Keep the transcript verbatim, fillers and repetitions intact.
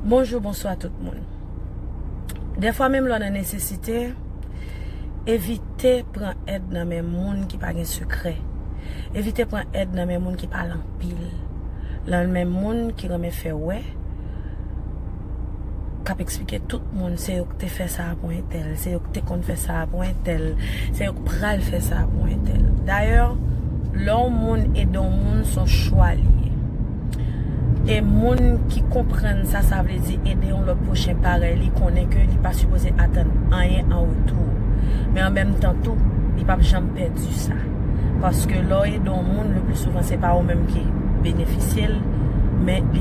Bonjou, bonswa tout moun. Dèfwa menm lè w nan nesesite, evite pran èd nan men moun ki pa gen sekrè. Evite pran èd nan men moun ki pale anpil. Nan men moun ki renmen fè wè, k ap eksplike tout moun se yo k te fè sa pou entèl, se yo k te konn fè sa pou entèl, se yo k pral fè sa pou entèl. Dayè, lè yon moun ede yon moun, se yon chwa li ye. E moun ki konprann sa, sa vle di ede yon lòt pwochen parèy li, konnen ke li pa sipoze atann anyen an retou. Men an menm tan tou, li p ap janm pèdi sa. Paske lè w ede yon moun, le pli souvan, se pa ou menm ki benefisye l, men li